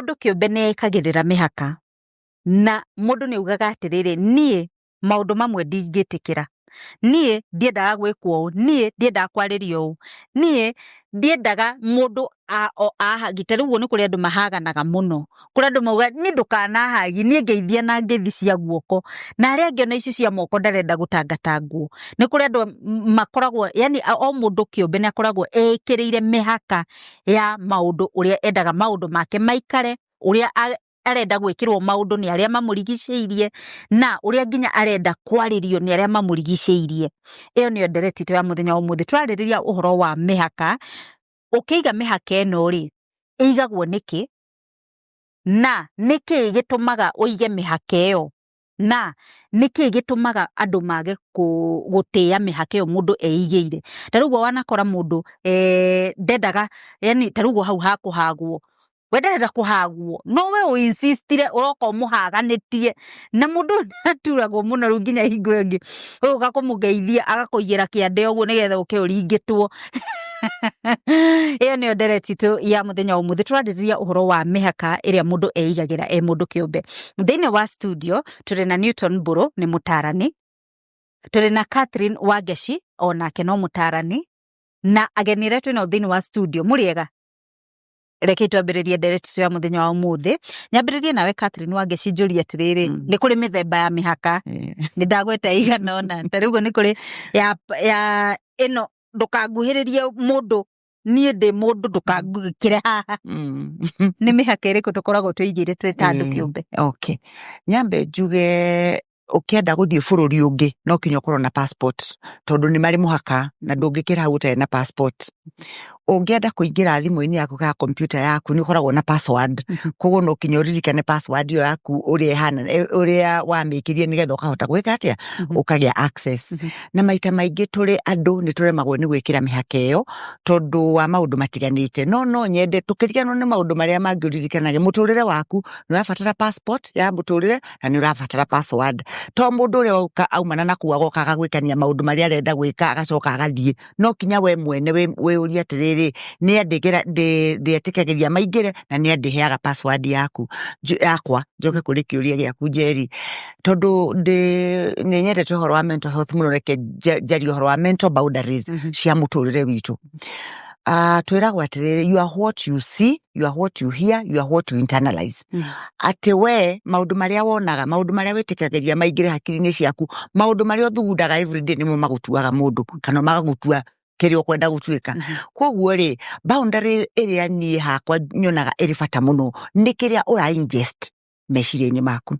Mũndũ kĩũmbe nĩ ekagĩrĩra mĩhaka, na mũndũ nĩ augaga atĩrĩrĩ, niĩ maũndũ mamwe ndingĩtĩkĩra, niĩ ndiendaga gwĩkwo ũũ, niĩ ndiendaga kwarĩrio ũũ, niĩ ndiendaga mũndũ ahagi. Ta rĩu ũguo nĩ kũrĩ andũ mahaganaga mũno, kũrĩ andũ mauga niĩ ndũkanahagi, niĩ ngeithia na ngeithi cia guoko, na arĩa angĩ ona icio cia moko ndarenda gũtangatangwo. Nĩ kũrĩ andũ makoragwo, yani o mũndũ kĩũmbe nĩ akoragwo eĩkĩrĩire mĩhaka ya maũndũ, ũrĩa endaga maũndũ make maikare, ũrĩa arenda gwĩkĩrwo maũndũ nĩ arĩa mamũrigicĩirie, na ũrĩa nginya arenda kwarĩrio nĩ arĩa mamũrigicĩirie. Ĩyo nĩyo ndereti itũ ya mũthenya wa ũmũthĩ. Tũrarĩrĩria ũhoro wa mĩhaka. Ũkĩiga mĩhaka ĩno rĩ, ĩigagwo nĩkĩ, na nĩkĩ gĩtũmaga ũige mĩhaka ĩyo, na nĩkĩ gĩtũmaga andũ mage gũtĩĩa mĩhaka ĩyo mũndũ eigĩire. Ta rĩu ũguo wanakora mũndũ ndendaga, yani ta rĩu ũguo hau hakũhagwo, we ndarenda kũhagwo, no we ũ insistire ũroka ũmũhaganĩtie, na mũndũ ũyũ nĩ aturagwo mũno rĩu nginya hingo ĩyo ĩngĩ ũgũka kũmũgeithia agakũigĩra kĩande ũguo nĩgetha ũke ũringĩtwo. Ĩyo nĩyo ndereti itũ ya mũthenya wa ũmũthĩ. Tũrarĩrĩria ũhoro wa mĩhaka ĩrĩa mũndũ eigagĩra e mũndũ kĩũmbe. Thĩinĩ wa studio tũrĩ na Newton Mbũrũ, nĩ mũtarani, tũrĩ na Catherine Wangeci, onake no mũtarani, na ageni arĩa twĩnao thĩinĩ wa studio. Mũrĩega? Reke twambĩrĩrie ndereti itũ ya mũthenya wa ũmũthĩ. Nyambĩrĩrie nawe Catherine Wangeci, njũrie atĩrĩrĩ, nĩ kũrĩ mĩthemba ya mĩhaka, nĩ ndagweta ĩigana ũna. Ta rĩu ũguo nĩ kũrĩ ya ĩno, ndũkanguhĩrĩrie mũndũ, niĩ ndĩ mũndũ, ndũkangĩkĩre haha. Nĩ mĩhaka ĩrĩkũ tũkoragwo twĩigĩire twĩ ta andũ kĩũmbe? Okay, nyambe njuge, ũkĩenda gũthiĩ bũrũri ũngĩ no kinya ũkorwo na passport, tondũ nĩ marĩ mũhaka na ndũngĩkĩra hau ũtarĩ na passport. Ũngĩenda kũingĩra thimũ-inĩ yaku kana computer yaku, nĩ ũkoragwo na password, koguo no kinya ũririkane password ĩyo yaku ũrĩa ĩhana, ũrĩa wamĩkĩrire, nĩgetha ũkahota gwĩka atĩa, ũkagĩa access. Na maita maingĩ tũrĩ andũ nĩ tũremagwo nĩ gwĩkĩra mĩhaka ĩyo tondũ wa maũndũ matiganĩte, no nyende tũkĩriganwo nĩ maũndũ marĩa mangĩ, ũririkanage mũtũrĩre waku nĩ ũrabatara passport ya mũtũrĩre na nĩ ũrabatara password, to mũndũ ũrĩa ũka aumana na kũu agoka agagwĩkania maũndũ marĩa arenda gwĩka agacoka agathiĩ. No kinya we mwene wĩyũrie atĩrĩrĩ, nĩ ndĩetĩkagĩria maingĩre na nĩ andĩheaga password yaku yakwa. Njoke kũrĩ kĩũria gĩaku, Njeri, tondũ ndĩ nĩ nyendete ũhoro wa mental health mũno, reke njarie ũhoro wa mental boundaries cia mũtũrĩre witũ. Twĩragwo atĩrĩrĩ, you are what you see, you are what you hear, you are what you internalize. Atĩ we maũndũ marĩa wonaga, maũndũ marĩa wĩtĩkagĩria maingĩre hakiri-inĩ ciaku, maũndũ marĩa ũthugundaga everyday, nĩmo magũtuaga mũndũ kana magagũtua kĩrĩa ũkwenda gũtuĩka. Koguo rĩ, boundary ĩrĩa niĩ hakwa nyonaga ĩrĩ bata mũno nĩ kĩrĩa ũra ingest meciria-inĩ maku.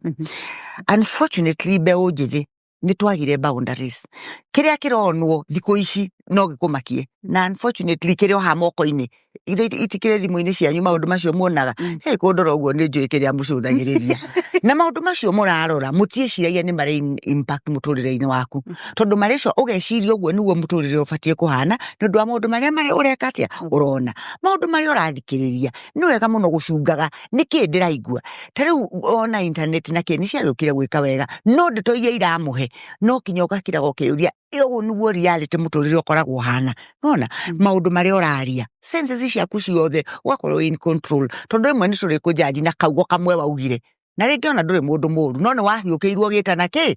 Unfortunately, mbeũ njĩthĩ nĩ twagire boundaries. Kĩrĩa kĩronwo thikũ ici no gĩkũmakie, na unfortunately kĩrĩ o ha moko-inĩ, ithe itikĩrĩ thimũ-inĩ cianyu. Maũndũ macio muonaga, hey, kũndora ũguo nĩ njũĩ kĩrĩa mũcũthagĩrĩria, na maũndũ macio mũrarora mũtiĩciragia nĩ marĩ impact mũtũrĩre-inĩ waku, tondũ marĩco ũgeciria ũguo nĩguo mũtũrĩre ũbatiĩ kũhana nĩ ũndũ wa maũndũ marĩa marĩa ũreka atĩa, ũrona, maũndũ marĩa ũrathikĩrĩria. Nĩ wega mũno gũcungaga nĩkĩ ndĩraigua. Ta rĩu ona internet na kĩ nĩ ciagĩũkire gwĩka wega, no ndeto iria iramũhe no kinya ũgakiraga ũkĩũria, ũguo nĩguo reality mũtũrĩre ũkoragwo ũhana? Nona maũndũ marĩa ũraria, senses ciaku ciothe ũgakorwo in control, tondũ rĩmwe nĩ tũrĩ kũjaji na kaugo kamwe waugire, na rĩngĩ ona ndũrĩ mũndũ mũru, no nĩ wahiũkĩirwo gĩtana kĩ.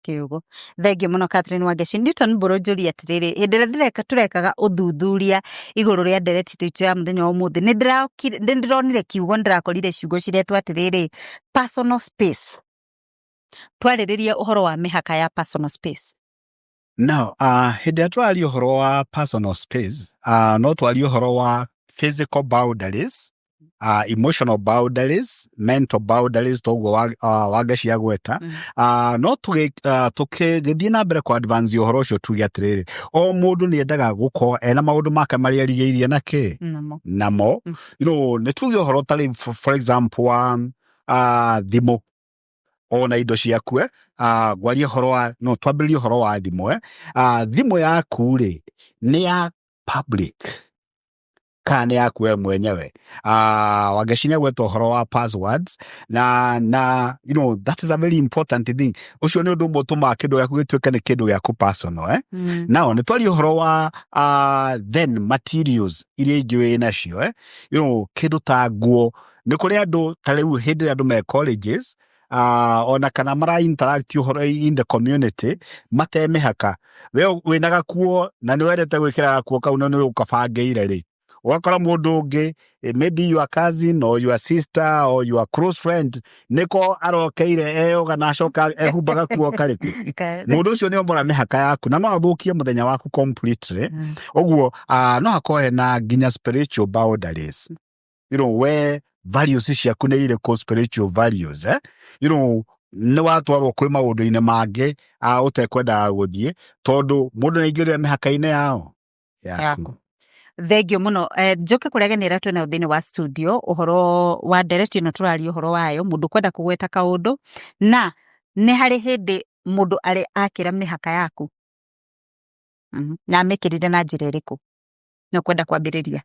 Kiugo. Thengiũ mũno, Catherine Wangeci. Newton Mbũrũ, njũrie atĩrĩrĩ, hĩndĩ ĩrĩa tũrekaga ũthuthuria igũrũ rĩa ndereti itũ ya mũthenya wa ũmũthĩ, nĩ ndĩronire kiugo, nĩ ndĩrakorire ciugo ciretwo atĩrĩrĩ, personal space. Twarĩrĩrie ũhoro wa mĩhaka ya personal space. Now, hĩndĩ ĩrĩa tũraria ũhoro wa personal space, no twarie ũhoro wa physical boundaries, emotional boundaries, mental boundaries, toguo Wangeci agweta. No tũkĩgĩthiĩ na mbere kũ advance ũhoro ũcio, tuge atĩrĩrĩ, o mũndũ nĩ endaga gũkorwo ena maũndũ make marĩa erigĩirie na kĩ namo. Namo. Nĩ tuge ũhoro ta rĩu, for example wa thimũ ona indo ciaku, ngwaria ũhoro wa, no twambĩrĩrie ũhoro wa thimũ, thimũ yaku rĩ, nĩ ya public kana nĩ yaku we mwenyewe? Wangeci nĩ agweta ũhoro wa passwords na that is a very important thing. Ũcio nĩ ũndũ ũmwe ũtũmaga kĩndũ gĩaku gĩtuĩke nĩ kĩndũ gĩaku personal, eh? Now nĩ twaria ũhoro wa then materials iria ingĩ wĩ nacio, eh? Kĩndũ ta nguo. Nĩ kũrĩ andũ ta rĩu hĩndĩ ĩrĩa andũ me colleges, ona kana mara interact ũhoro in the community mate mĩhaka. We wĩna gakuo na nĩ wendete gwĩkĩra gakuo kau na nĩ ũkabangĩire rĩ, ũgakora mũndũ ũngĩ, maybe your cousin or your sister or your close friend, nĩko arokeire eyoga na acoka ehumba gakuo karĩkũ. Mũndũ ũcio nĩ omora mĩhaka yaku na no athũkie mũthenya waku completely. Ũguo no hakorwo hena nginya spiritual boundaries. We values ciaku nĩ irĩkũ, spiritual values, eh? Nĩ watwarwo kwĩ maũndũ-inĩ mangĩ ũtekwendaga gũthiĩ tondũ mũndũ nĩ aingĩrire mĩhaka-inĩ yao yaku. Yaku. Thengio mũno. Njoke kũrĩa ageni arĩa twĩnao thĩinĩ wa studio, ũhoro wa ndereti ĩno tũraria ũhoro wayo, mũndũ kwenda kũgweta kaũndũ, na nĩ harĩ hĩndĩ mũndũ arĩ akĩra mĩhaka yaku. Na amĩkĩrire na njĩra ĩrĩkũ? No kwenda kwambĩrĩria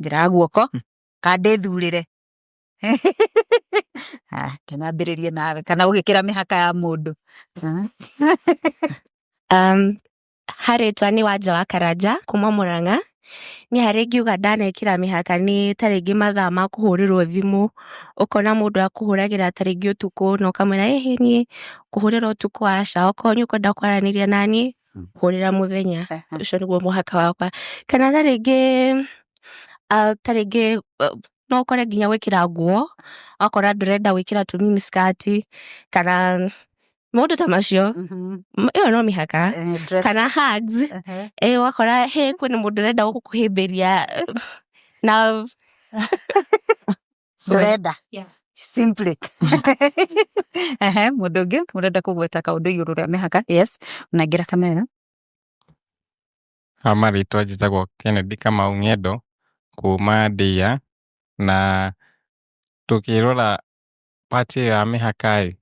njĩra ya guoko kana ndĩthurĩre? Reke nyambĩrĩrie nawe, kana ũgĩkĩra mĩhaka ya mũndũ. Harĩtwa nĩ Wanja wa Karanja kuma Murang'a. Niĩ harĩa ingiuga ndanekĩra mĩhaka nĩ ta rĩngĩ mathaa ma kũhũrĩrwo thimũ, ũkona mũndũ akũhũragĩra ta rĩngĩ ũtukũ na ũkamwĩra ĩhĩ niĩ kũhũrĩra ũtukũ aca, okorwo nĩ ũkwenda kwaranĩria naniĩ hũrĩra mũthenya. Ũcio nĩguo mũhaka wakwa. Kana ta rĩngĩ ta rĩngĩ no ũkore nginya gwĩkĩra nguo, ũgakora ndũrenda gwĩkĩra tũ mini skirt kana maũndũ ta macio. Ĩyo no mĩhaka. Dress. Kana hugs. Ũgakora he kwĩna mũndũ ũrenda gũkũhĩmbĩria na ndũrenda. Yeah. Simply. Mũndũ ũngĩ ũrenda kũgweta kaũndũ igũrũ rĩa mĩhaka? Yes, nengera kamera. Ha marĩtwa njĩtagwo Kennedy Kamau Ng'endo kuma Ndia, na tukirora part ĩyo ya mĩhaka ĩ,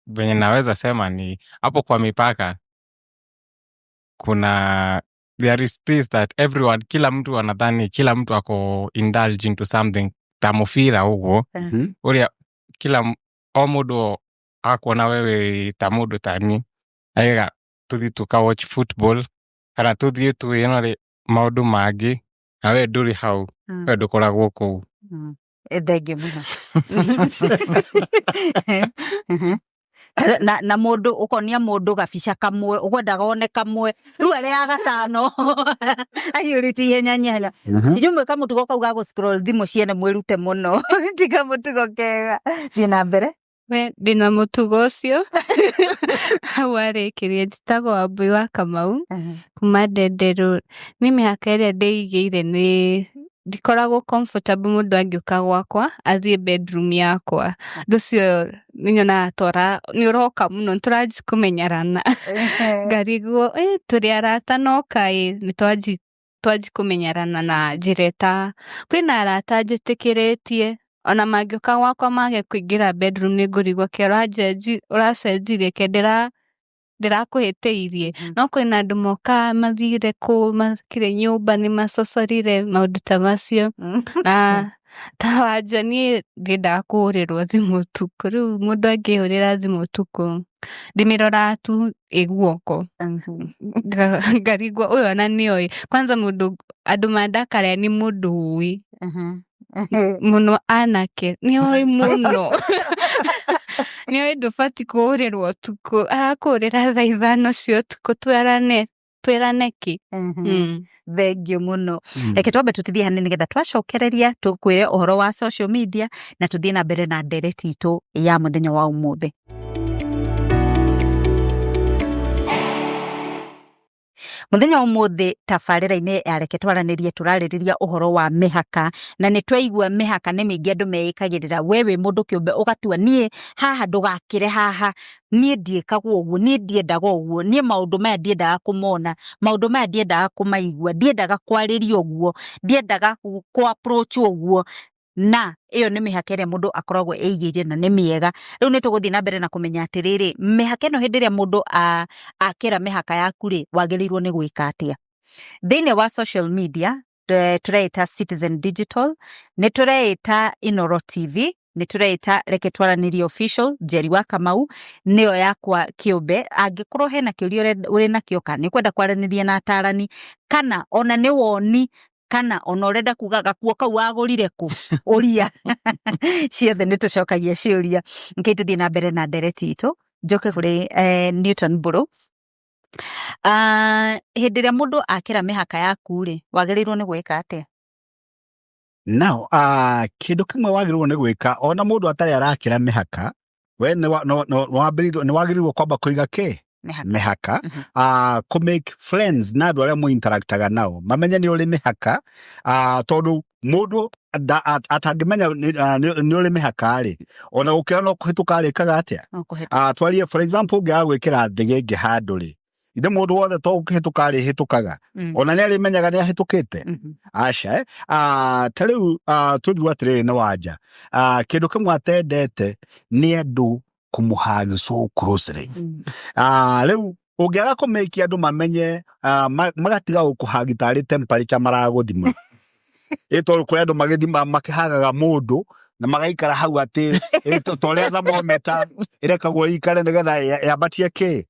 venye naweza sema ni hapo kwa mipaka kuna there is this that everyone, kila mtu anadhani kila mtu ako indulge into something ta mũbira ũguo, ũrĩa kila o mũndũ akuona wewe ta mũndũ ta niĩ, aigaga tũthiĩ tũka watch football kana tũthiĩ twĩrore maũndũ mangĩ, na we ndũrĩ hau, we ndũkoragwo kũu. Thengiũ mũno. Na mũndũ ũkonia mũndũ gabica kamwe, ũkwendaga one kamwe, rĩu arĩa ya gatano aiyũrĩtie ihenya ihenya. Inyuĩ mwĩ kamũtugo kau ga gũ scroll thimũ ciene, mwĩrute mũno, ti kamũtugo kega. Thiĩ na mbere. We ndĩna mũtugo ũcio hau warĩkĩria. Njĩtagwo Wambui wa Kamau kuma Ndenderũ. Niĩ mĩhaka ĩrĩa ndĩigĩire nĩ ndikoragwo comfortable mũndũ angĩũka gwakwa athiĩ bedroom yakwa. Ũndũ ũcio nĩ nyonaga ta nĩ ũroka mũno, nĩ tũranji kũmenyerana, ngarigwo tũrĩ arata no kaĩ nĩ twanji kũmenyerana na njĩra ĩta kwĩna arata njĩtĩkĩrĩtie ona mangĩũka gwakwa mage kũingĩra bedroom, nĩ ngũrigwo ke ũracenjirie ke ndĩrakũhĩtĩirie. No kwĩna andũ mokaga mathire kũ makire nyũmba nĩ macocorire maũndũ ta macio. Na ta Wanja, niĩ ndiendaga kũhũrĩrwo thimũ ũtukũ. Rĩu mũndũ angĩhũrĩra thimũ ũtukũ, ndĩmĩroraga tu ĩ guoko, ngarigwo ũyũ ona nĩoĩ kwanza mũndũ andũ mandakaria nĩ mũndũ ũĩ mũno, anake nĩoĩ mũno, nĩoĩ ndũbatiĩ kũhũrĩrwo ũtukũ, arakũhũrĩra thaa 5 cia ũtukũ twĩrane twĩrane kĩ. Thengiũ mũno. Reke twambe tũtithie hanini nĩgetha twacokereria tũkwĩre ũhoro wa social media na tũthiĩ na mbere na ndereti itũ ya mũthenya wa ũmũthĩ. Mũthenya wa ũmũthĩ tabarĩra-inĩ ya Reke Twaranĩrie tũrarĩrĩria ũhoro wa mĩhaka, na nĩ twaigua mĩhaka nĩ mĩingĩ andũ meĩkagĩrĩra. We wĩ mũndũ kĩũmbe ũgatua niĩ haha ndũgakĩre haha, niĩ ndiĩkagwo ũguo, niĩ ndiendaga ũguo, niĩ maũndũ maya ndiendaga kũmona, maũndũ maya ndiendaga kũmaigua, ndiendaga kwarĩrio ũguo, ndiendaga kũ approach ũguo. Na ĩyo nĩ mĩhaka ĩrĩa mũndũ akoragwo ĩigĩire na nĩ mĩega. Rĩu nĩ tũgũthiĩ na mbere na kũmenya atĩrĩrĩ, mĩhaka ĩno hĩndĩ ĩrĩa mũndũ akĩra mĩhaka yaku rĩ, wagĩrĩirwo nĩ gwĩka atĩa? Thĩinĩ wa social media tũreĩta Citizen Digital, nĩ tũreĩta Inoro TV, nĩ tũreĩta Reke Twaranĩrie Official. Njeri wa Kamau nĩyo yakwa kĩũmbe. Angĩkorwo hena kĩũria ũrĩ nakĩo, kana nĩ ũkwenda kwaranĩria na atarani, kana ona nĩ woni. Kana ona ũrenda kuga gakuo kau wagũrire kũ, ũria ciothe nĩ tũcokagia ciũria. Nĩkĩo tũthiĩ na mbere na ndereti itũ. Njoke kũrĩ Newton Mbũrũ. Hĩndĩ ĩrĩa mũndũ akĩra mĩhaka yaku rĩ, wagĩrĩirwo nĩ gwĩka atĩa? Now, kĩndũ kĩmwe wagĩrĩirwo nĩ gwĩka ona mũndũ atarĩ arakĩra mĩhaka, we nĩ wa- no- no- nĩ wagĩrĩirwo kwamba kũiga kĩ? Mĩhaka. Mĩhaka. Kũ make friends na andũ arĩa mũinteractaga nao mamenye nĩ ũrĩ mĩhaka, tondũ mũndũ atangĩmenya nĩ ũrĩ mĩhaka rĩ, ona gũkĩra no kũhĩtũka arĩkaga atĩa? No kũhĩtũka. Twarie for example, ũngĩaga gwĩkĩra thĩgĩngĩ handũ rĩ, ithe mũndũ wothe to gũkĩhĩtũka arĩhĩtũkaga, ona nĩ arĩmenyaga nĩ ahĩtũkĩte? Aca. Ta rĩu twĩrirwo atĩrĩrĩ nĩ wanja, kĩndũ kĩmwe atendete nĩ andũ kũmũhug so closely. Rĩu ũngĩaga kũmĩkia andũ mamenye, magatiga gũkũhug tarĩ temperature maragũthima, ĩ tondũ kũrĩ andũ magĩthima makĩhagaga mũndũ na magaikara hau atĩ ta ũrĩa thermometer ĩrekagwo ĩikare nĩgetha yambatie kĩ,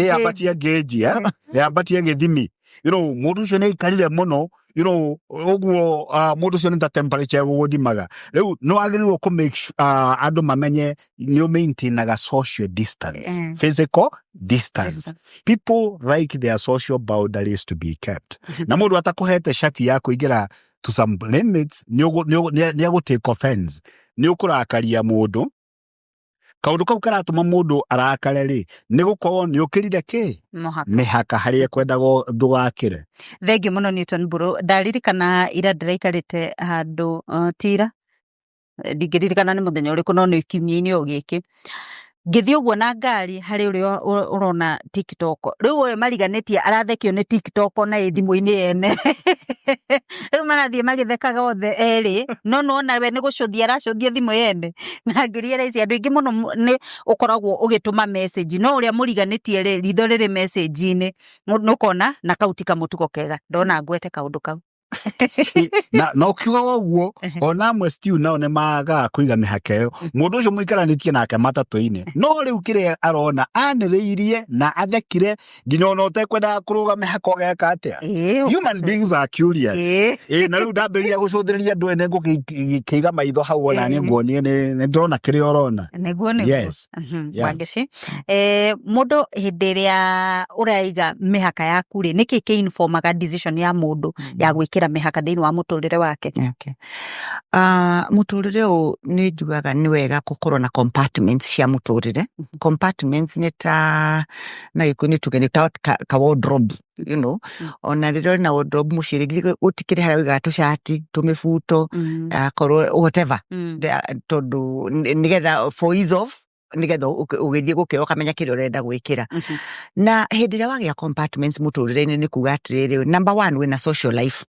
yambatie gauge, yambatie gĩthimi. Mũndũ ũcio nĩ aikarire mũno, ũguo mũndũ ũcio nĩ ta temperature ĩgũgũthimaga. Rĩu nĩ wagĩrĩirwo kũ make andũ mamenye nĩ ũmaintainaga social distance, physical distance. Distance. People like their social boundaries to be kept, na mũndũ atakũhete cabi ya kũingĩra to some limits, nĩ agũ take offense, nĩ ũkũrakaria mũndũ. Kaũndũ kau karatũma mũndũ arakare rĩ, nĩ gũkorwo nĩ ũkĩrire kĩ? Mũhaka. Mĩhaka harĩa ekwendagwo ndũgakĩre. Thengiũ mũno, Newton Mbũrũ. Ndaririkana ira ndĩraikarĩte handũ, tira ndingĩririkana nĩ mũthenya ũrĩkũ, no nĩ kiumia-inĩ o gĩkĩ, ngĩthiĩ ũguo na ngari harĩ ũrĩa ũrona TikTok. Rĩu ũyũ mariganĩtie arathekio nĩ TikTok ona ĩ thimũ-inĩ yene. Rĩu marathiĩ magĩthekaga othe erĩ, no nĩwona we nĩ gũcũthia aracũthia thimũ yene. Na ngĩrealize andũ aingĩ mũno nĩ ũkoragwo ũgĩtũma message, no ũrĩa mũriganĩtie rĩ, ritho rĩrĩ message-inĩ, nĩ ũkona na kau ti kamũtugo kega. Ndona ngwete kaũndũ kau. Na ũkiugaga ũguo, ona amwe still nao nĩ magaga kũiga mĩhaka ĩyo. Mũndũ ũcio mũikaranĩtie nake matatũ-inĩ, no rĩu kĩrĩa arona anĩrĩirie na athekire nginya ona ũtekwendaga kũrũga mĩhaka ũgeka atĩa? Human beings are curious. Ĩ na rĩu ndambĩrĩria gũcũthĩrĩria andũ ene, ngũkĩiga maitho hau ona niĩ nguonie nĩ ndĩrona kĩrĩa ũrona. Nĩguo. Yes. Yeah. Wangeci, mũndũ hĩndĩ ĩrĩa ũraiga mĩhaka yaku rĩ, nĩkĩ kĩ informaga decision ya mũndũ ya gwĩkĩra mĩhaka thĩinĩ wa mũtũrĩre wake? Okay. Mũtũrĩre ũyũ nĩ njugaga nĩ wega gũkorwo na compartments cia mũtũrĩre. Compartments nĩ ta na Gĩkũyũ nĩ tuge nĩ ta ka wardrobe. Ona rĩrĩa ũrĩ na wardrobe mũciĩ rĩngĩ gũtikĩrĩ harĩa ũigaga tũcati, tũmĩbuto, akorwo whatever. Tondũ nĩgetha for ease of nĩgetha ũgĩthiĩ gũkĩoya ũkamenya kĩrĩa ũrenda gwĩkĩra. Na hĩndĩ ĩrĩa wagĩa compartments mũtũrĩre-inĩ, nĩ kuga atĩrĩrĩ, number one, wĩna social life,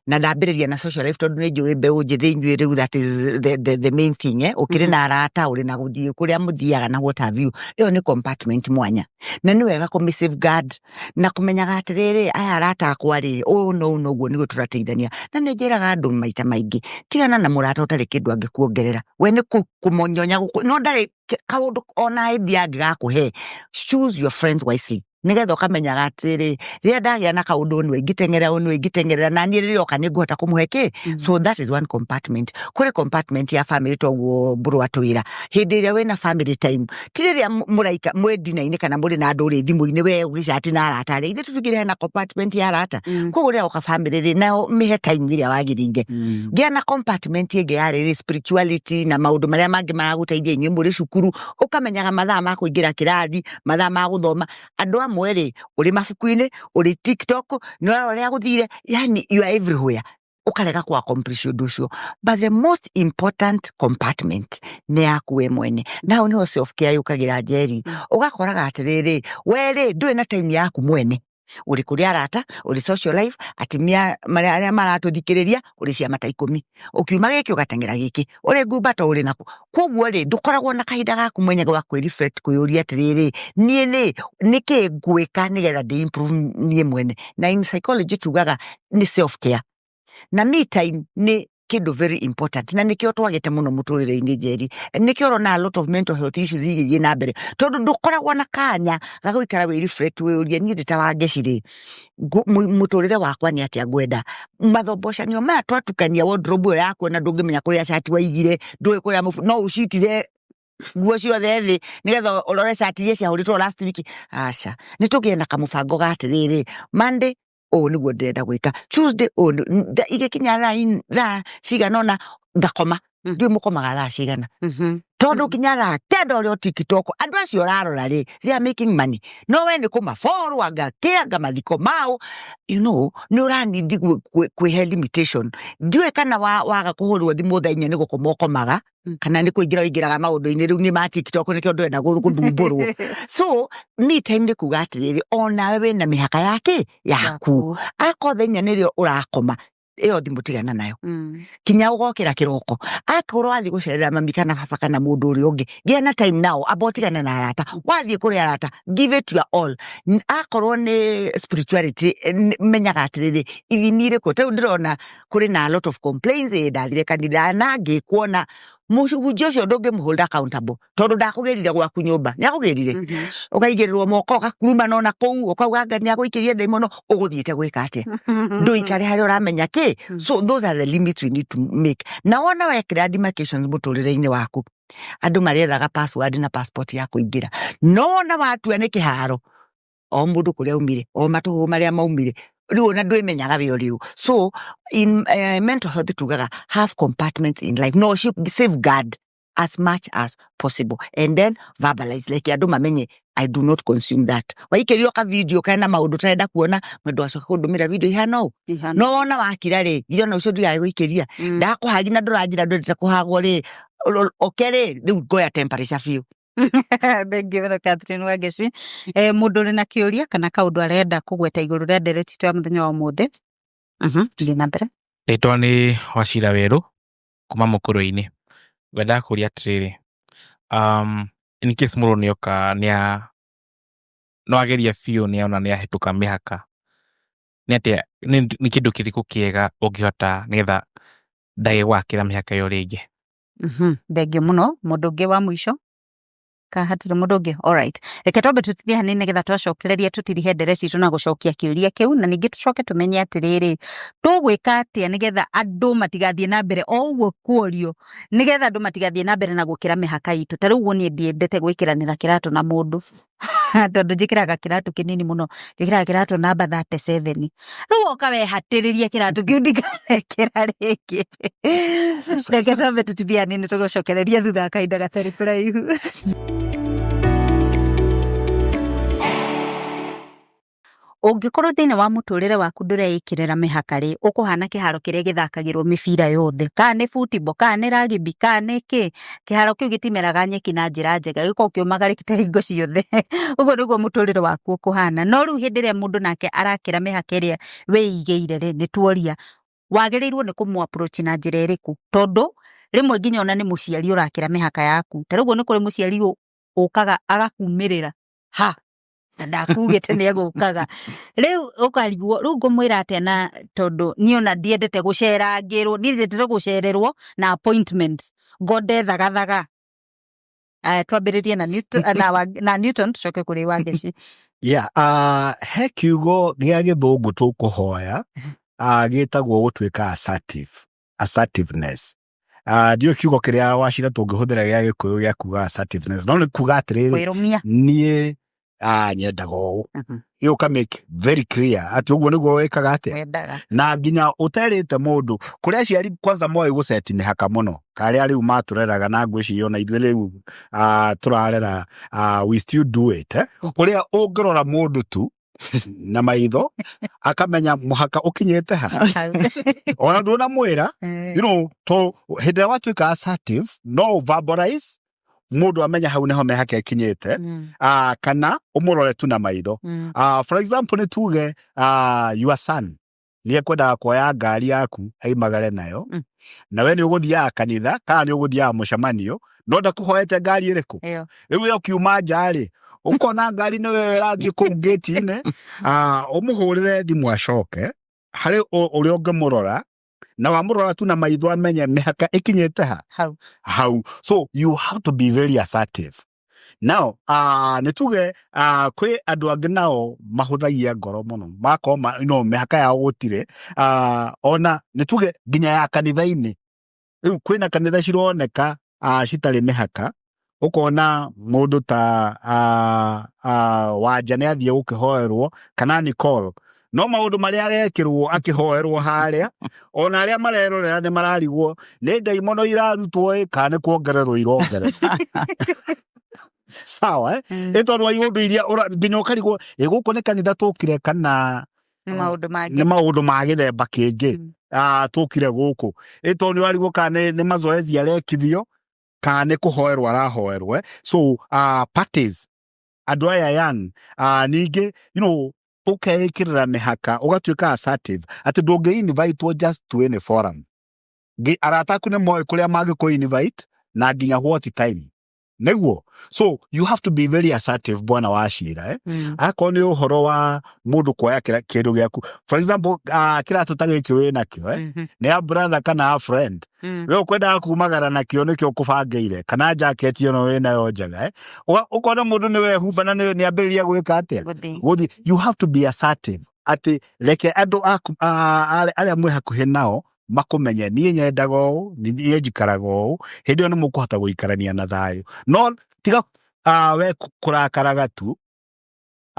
na ndambĩrĩria na social life tondũ nĩ njũĩ mbeũ njĩthĩ inyuĩ rĩu that is the main thing, eh? Ũkĩrĩ na arata, ũrĩ na gũthiĩ kũrĩa mũthiaga na what have you. Ĩyo nĩ compartment mwanya na nĩ wega kũmĩ safeguard na kũmenyaga atĩrĩrĩ, aya arata akwa rĩ, ũũ na ũũ na ũguo nĩguo tũrateithania. Na nĩ njĩraga andũ maita maingĩ, tigana na mũrata ũtarĩ kĩndũ angĩkuongerera. We nĩ kũmonyonya gũkũ no ndarĩ kaũndũ ona ĩndi angĩgakũhe. Choose your friends wisely, nĩgetha ũkamenyaga atĩrĩ, rĩrĩa ndagĩa na kaũndũ, nĩwe ingĩteng'erera, ũyũ nĩwe ingĩteng'erera, na niĩ rĩrĩa oka nĩ ngũhota kũmũhe kĩ. So that is one compartment. Kũrĩ compartment ya family, toguo mbũrũ atwĩra, hĩndĩ ĩrĩa wĩna family time, ti rĩrĩa mũraika mwĩ ndina-inĩ kana mũrĩ na andũ ũrĩ thimũ-inĩ, we ũgĩcati na arata arĩa ithe tũtugire hena compartment ya arata. Koguo rĩrĩa woka family rĩ, nayo mĩhe time ĩrĩa wagĩrĩire. Ngĩa na compartment ĩngĩ ya rĩrĩ spirituality na maũndũ marĩa mangĩ maragũteithia inyuĩ mũrĩ cukuru, ũkamenyaga mathaa ma kũingĩra kĩrathi, mathaa ma gũthoma. Andũ amwe rĩ, ũrĩ mabuku-inĩ, ũrĩ TikTok, nĩ ũrarora ũrĩa gũthire, yani you are everywhere, ũkarega ku accomplish ũndũ ũcio. But the most important compartment nĩ yaku we mwene, na hau nĩho self care yũkagĩra, Njeri. Ũgakoraga atĩrĩrĩ, we rĩ, ndũrĩ na time yaku mwene, ũrĩ kũrĩ arata, ũrĩ social life, atumia arĩa maratũthikĩrĩria, ũrĩ ciama ta 10, ũkiuma gĩkĩ ũgateng'era gĩkĩ, ũrĩ ngumbato, ũrĩ nako. Koguo rĩ, ndũkoragwo na kahinda gaku mwenye gwa kwĩ reflect, kwĩyũria atĩrĩrĩ, niĩ rĩ, nĩkĩ ngwĩka nĩgetha ndĩ improve niĩ mwene? Na in psychology tugaga nĩ self care, na me time nĩ kĩrĩa. Kĩndũ very important na nĩkĩo twagĩte mũno mũtũrĩre-inĩ, Njeri, nĩkĩo ũrona a lot of mental health issues igĩthiĩ na mbere, tondũ ndũkoragwo na kanya ga gũikara wĩ reflect, wĩyũrie, niĩ ndĩ ta Wangeci rĩ, mũtũrĩre wakwa nĩ atĩa ngwenda? Mathombocanio maya twatukania wardrobe ĩyo yaku, ona ndũngĩmenya kũrĩa cati waigire, ndũĩ kũrĩa mũbu, no ũcitire nguo ciothe thĩ nĩgetha ũrore cati iria ciahũrĩtwo last week. Aca, nĩ tũgĩe na kamũbango ga atĩrĩrĩ, Monday ũũ nĩguo ndĩrenda gwĩka, Tuesday ũũ igĩkinya thaa cigana ũna ngakoma. Ndiũĩ mũkomaga thaa cigana, tondũ kinya thaa 9 ũrĩ o TikTok. Andũ acio ũrarora rĩ, they are making money, no we nĩ kũmafollow, anga kĩ, anga mathiko mao. Nĩ ũranindi kwĩhe limitation. Ndiũĩ kana waga kũhũrwo thimũ thaa 4 nĩ gũkoma ũkomaga, kana nĩ kũingĩra ũingĩraga maũndũ-inĩ rĩu nĩ ma TikTok, nĩkĩo ndũrenda gũthumbũrwo. So me time nĩ kuga atĩrĩrĩ, onawe wĩna mĩhaka yake yaku. Akorwo thaa 4 nĩrĩo ũrakoma, ĩyo thimũ tigana nayo kinya ũgokĩra kĩroko. Akorwo wathiĩ gũcerera mami kana baba kana mũndũ ũrĩa ũngĩ, gĩa na time nao, amba ũtigane na arata. Wathiĩ kũrĩ arata, give it your all. Akorwo nĩ spirituality, menyaga atĩrĩrĩ, ithimi irĩkũ? Ta rĩu ndĩrona kũrĩ na a lot of complaints, ndathire kanitha na ngĩkuona mũhunjia ũcio, ndũngĩmũhold accountable tondũ ndakũgĩrire gwaku nyũmba, nĩ akũgĩrire ũkaigĩrĩrwo moko, ũgakurumana ona kũu, ũkauga Ngai nĩ agũikĩrie ndaimono. Ũgũthiĩte gwĩka atĩa? Ndũikare harĩa ũramenya kĩ. So those are the limits we need to make. Na wona wekĩra demarcations mũtũrĩre-inĩ waku, andũ marĩethaga password na passport ya kũingĩra. No wona watua nĩ kĩharo, o mũndũ kũrĩa aumire, o matũhũ marĩa maumire, rĩu ona ndwĩmenyaga wĩ ũrĩũ. So in mental health tugaga have compartments in life, no safeguard as much as possible and then verbalize, like andũ mamenye, "I do not consume that." Waikĩrio ka video kena maũndũ ũtarenda kuona, mwendwa acoke kũndũmĩra video ihana ũũ. No wona wakira rĩ, nginya ũcio ndigagũikĩria. Ndakũhagi na ndũranjĩra ndwendete kũhagwo rĩ, oke rĩ, rĩu ngoya temperature biũ. Thengiũ mũno, Catherine Wangeci. Mũndũ ũrĩ na kĩũria kana kaũndũ arenda kũgweta igũrũ rĩa ndereti itũ ya mũthenya wa ũmũthĩ. Thiĩ na mbere. Rĩtwa nĩ Wacira Werũ kuma Mũkũrwe-inĩ. Ngwendaga kũria atĩrĩrĩ, in case mũndũ nĩoka nĩa no ageria biũ, nĩona nĩahĩtũka mĩhaka, nĩ atĩa, nĩ kĩndũ kĩrĩkũ kĩega ũngĩhota nĩgetha ndage gwakĩra mĩhaka ĩyo rĩngĩ? Thengiũ mũno. Mũndũ ũngĩ wa mũico ka hatirĩ mũndũ ũngĩ? Alright, reke twambe tũtithie hanini nĩgetha twacokereria tũtirihe ndereti itũ na gũcokia kĩũria kĩu, na ningĩ tũcoke tũmenye atĩrĩrĩ, tũgwĩka atĩa nĩgetha andũ matigathiĩ na mbere o ũguo kuorio, nĩgetha andũ matigathiĩ na mbere na gũkĩra mĩhaka itũ. Ta rĩu ũguo niĩ ndiendete gwĩkĩranĩra kĩratũ na mũndũ, tondũ njĩkĩraga kĩratũ kĩnini mũno, njĩkĩraga kĩratũ namba 37. Rĩu woka wehatĩrĩria kĩratũ kĩu, ndikanekĩra rĩngĩ. Reke twambe tũtithie hanini, tũgũcokereria thutha wa kahinda gatarĩ kũraihu. Ũngĩkorwo thĩinĩ wa mũtũrĩre waku ndũreĩkĩrĩra mĩhaka rĩ, ũkũhana kĩharo kĩrĩa gĩthakagĩrwo mĩbira yothe, kana nĩ football, kana nĩ rugby, kana nĩ kĩ. Kĩharo kĩu gĩtimeraga nyeki na njĩra njega, gĩkoragwo kĩũmagarĩte hingo ciothe. Ũguo nĩguo mũtũrĩre waku ũkũhana. No rĩu hĩndĩ ĩrĩa mũndũ nake arakĩra mĩhaka ĩrĩa wĩigĩire rĩ, nĩ tuoria wagĩrĩirwo nĩ kũmũ approach na njĩra ĩrĩkũ? Tondũ rĩmwe nginya ona nĩ mũciari ũrakĩra mĩhaka yaku. Ta rĩu ũguo nĩ kũrĩ mũciari ũkaga agakumĩrĩra ha na ndakugĩte nĩ egũkaga, rĩu ũkarigwo rĩu ngũmwĩra atĩa? Na tondũ niĩ ona ndiendete gũcerangĩrwo, niĩ ndiendete gũcererwo na appointment, ngonde thagathaga. Aya, twambĩrĩrie na Newton, na Newton, tũcoke kũrĩ Wangeci. Yeah, he kiugo gĩa gĩthũngũ tũkũhoya, gĩtagwo gũtuĩka assertive, assertiveness. Ndiũĩ kiugo kĩrĩa Wacira tũngĩhũthĩra gĩa gĩkũyũ gĩa kuga assertiveness, no nĩ kuga atĩrĩrĩ, kwĩrũmia. Niĩ nyendaga ũũ. Ĩ ũka make very clear atĩ ũguo nĩguo wĩkaga atĩa wendaga, na nginya ũterĩte mũndũ. Kũrĩ aciari kwanza moĩ gũceti mĩhaka mũno, karĩa rĩu matũreraga, na ngwĩciria ona ithuĩ rĩu tũrarera, we still do it, eh? Ũrĩa ũngĩrora mũndũ tu na maitho akamenya mũhaka ũkinyĩte ha, ona ndũnamwĩra. To hĩndĩ ĩrĩa watuĩka assertive, no verbalize, mũndũ amenya hau nĩho mĩhaka ĩkinyĩte, kana ũmũrore tu na maitho. For example, nĩ tuge your son nĩ ekwendaga kuoya ngari yaku aimagare nayo, na we nĩ ũgũthiaga kanitha kana nĩ ũgũthiaga mũcemanio, no ndakũhoete ngari ĩrĩkũ. Ĩyo. Rĩu we ũkiuma nja rĩ, ũkona ngari nĩwe ĩrathiĩ kũu ngĩti-inĩ, ũmũhũrĩre thimũ acoke harĩ ũrĩa ũngĩmũrora. Na wamũrora tu na maitho amenye mĩhaka ĩkinyĩte ha. Hau. Hau. So you have to be very assertive. Now, nĩ tuge kwĩ andũ angĩ nao mahũthagia ngoro mũno, magakorwo no mĩhaka yao gũtirĩ, ona nĩ tuge nginya ya kanitha-inĩ. Rĩu kwĩna kanitha cironeka citarĩ mĩhaka, ũkona mũndũ ta Wanja nĩ athiĩ gũkĩhoerwo kana Nicole, no maũndũ marĩa arekĩrwo akĩhoerwo harĩa, ona arĩa marerorera nĩ mararigwo nĩ ndaimono irarutwo ĩ kana nĩ kuongererwo irongererwo. Sawa, eh? Ĩ tondũ wa iũndũ iria nginya ũkarigwo ĩ gũkũ nĩ kanitha tũkire kana Nĩ maũndũ mangĩ. Nĩ maũndũ ma gĩthemba kĩngĩ. Tũkire gũkũ ĩ tondũ nĩ warigwo kana nĩ mazoezi arekithio kana nĩ kũhoerwo arahoerwo, eh? So parties andũ aya young, ningĩ ũkeĩkĩrĩra mĩhaka, ũgatuĩka assertive atĩ ndũngĩ invite just to any forum. Arata aku nĩ moĩ kũrĩa mangĩkũ invite na nginya what time nĩguo. So you have to be very assertive, bwana wa cira, eh? Akorwo nĩ ũhoro wa mũndũ kuoya kĩndũ gĩaku, for example, kĩratũ ta gĩkĩ wĩ nakĩo, eh? Nĩ a brother kana a friend. We ũkwendaga kumagara nakĩo nĩkĩo ũkũbangĩire, kana jacket ĩno wĩ nayo njega, eh? Ũkona mũndũ nĩ wehumba na nĩ ambĩrĩria gwĩka atĩa? Gũthiĩ. Gũthiĩ. You have to be assertive atĩ reke andũ aku arĩa mwĩ hakuhĩ nao makũmenye, niĩ nyendaga ũũ, niĩ njikaraga ũũ. Hĩndĩ ĩyo nĩ mũkũhota gũikarania na thayũ. No tiga we kũrakaraga tu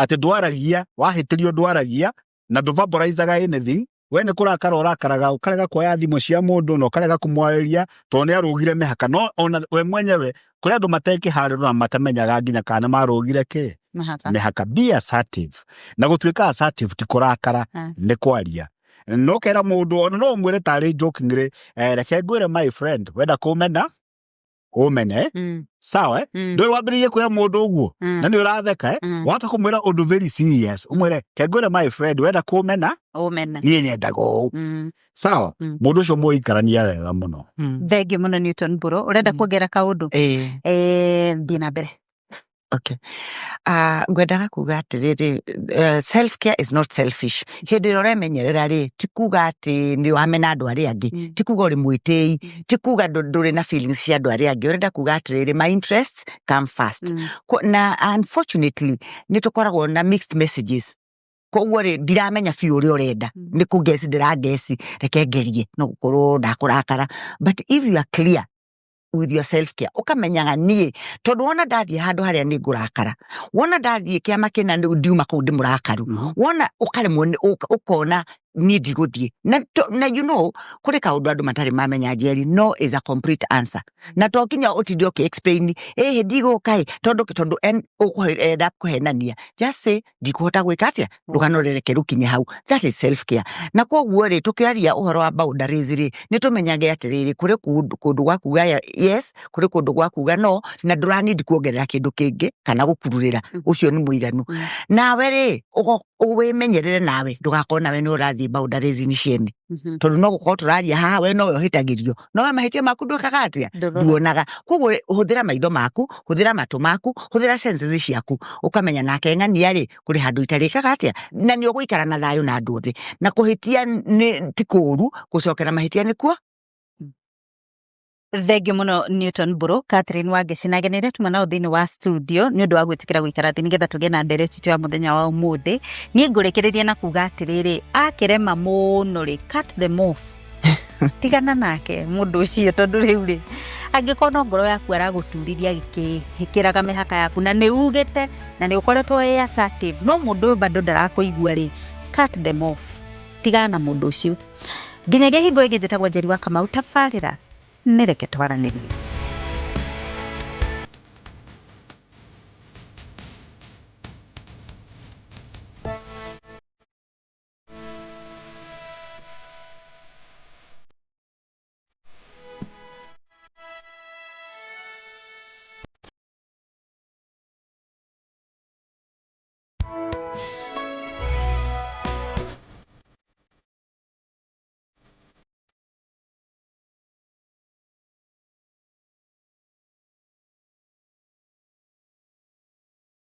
atĩ ndwaragia, wahĩtĩrio ndwaragia na ndũvaporaizaga anything. We nĩ kũrakara ũrakaraga, ũkarega kuoya thimũ cia mũndũ na ũkarega kũmwarĩria tondũ nĩ arũgire mĩhaka. No ona we mwenyewe kũrĩ andũ matekĩharĩro na matamenyaga nginya kana nĩ marũgire kĩ. Mĩhaka. Mĩhaka. Be assertive. Na gũtuĩka assertive ti kũrakara, nĩ kwaria. No kera mũndũ ona no ũmwĩre tarĩ jokingly, reke ngwĩre my friend, wenda kũmena ũmene. Sawa, eh? Ndũĩ wambĩrĩirie kwĩra mũndũ ũguo na nĩ ũratheka, eh? Wahota kũmwĩra ũndũ very serious, ũmwĩre ke ngwĩre my friend, wenda kũmena Ũmene. Niĩ nyendaga ũũ. Sawa. Mũndũ ũcio mũikarania wega mũno. Thengiũ mũno, Newton Mbũrũ. Ũrenda kuongerera kaũndũ? Ĩĩ. Thiĩ na mbere. Okay. Ngwendaga kuga atĩrĩrĩ, self care is not selfish. Hĩndĩ ĩrĩa ũremenyerera rĩ, ti kuga atĩ nĩ wamena andũ arĩa angĩ, ti kuga ũrĩ mwĩtĩi, ti kuga ndũrĩ na feelings cia andũ arĩa angĩ. Ũrenda kuga atĩrĩrĩ, my interests come first. Na unfortunately nĩ tũkoragwo na mixed messages, koguo rĩ, ndiramenya biũ ũrĩa ũrenda. Nĩ kũngeci ndĩrangeci, reke ngerie no gũkorwo ndakũrakara. But if you are clear with your self care, ũkamenyaga niĩ tondũ wona ndathiĩ handũ harĩa nĩ ngũrakara, wona ndathiĩ kĩama kĩna ndiuma kũu ndĩ mũrakaru, wona ũkaremwo ũkona niĩ ndigũthiĩ na kũrĩ kaũndũ andũ matarĩ mamenya, Njeri: no is a complete answer. Na to nginya ũtinde ũkĩ explain ĩhĩ ndigũka ĩ tondũ ũkũenda kũhenania. Just say ndikũhota gwĩka atĩa, rũgano rũreke rũkinye hau. That is self care. Na koguo rĩ, tũkĩaria ũhoro wa boundaries rĩ, nĩ tũmenyage atĩrĩrĩ, kũrĩ kũndũ gwa kuga yes, kũrĩ kũndũ gwa kuga no, na ndũranindi kuongerera kĩndũ kĩngĩ kana gũkururĩra. Ũcio nĩ mũiganu. Nawe rĩ, wĩmenyerere nawe ndũgakorwo nawe nĩ ũrathiĩ boundaries-inĩ ciene, tondũ no gũkorwo tũraria haha we nowe ũhĩtagĩrio, nowe mahĩtia maku ndwĩkaga atĩa? Ndũroraga. Nduonaga. Koguo hũthĩra maitho maku, hũthĩra matũ maku, hũthĩra senses ciaku, ũkamenya nake ng'ania rĩ, kũrĩ handũ itarĩkaga atĩa, na nĩ ũgũikara na thayũ na andũ othe. Na kũhĩtia nĩ ti kũũru, gũcokera mahĩtia nĩkuo. Thengiũ mũno, Newton Mbũrũ, Catherine Wangeci na ageni arĩa tuma nao thĩinĩ wa studio nĩ ũndũ wa gwĩtĩkĩra gũikara thĩ nĩgetha tũgĩe na ndereti itũ ya mũthenya wa ũmũthĩ. Niĩ ngũrĩkĩrĩria na kuga atĩrĩrĩ, akĩrema mũno rĩ, cut them off, tigana nake mũndũ ũcio, tondũ rĩu rĩ, angĩkorwo no ngoro yaku aragũturithia agĩkĩraga mĩhaka yaku na nĩ ugĩte na nĩ ũkoretwo wĩ assertive, no mũndũ ũyũ bado ndarakũigua rĩ, cut them off, tigana na mũndũ ũcio. Nginyagia hingo ĩngĩ, njĩtagwo Njeri wa Kamau. Tabarĩra nĩ Reke Twaranĩrie.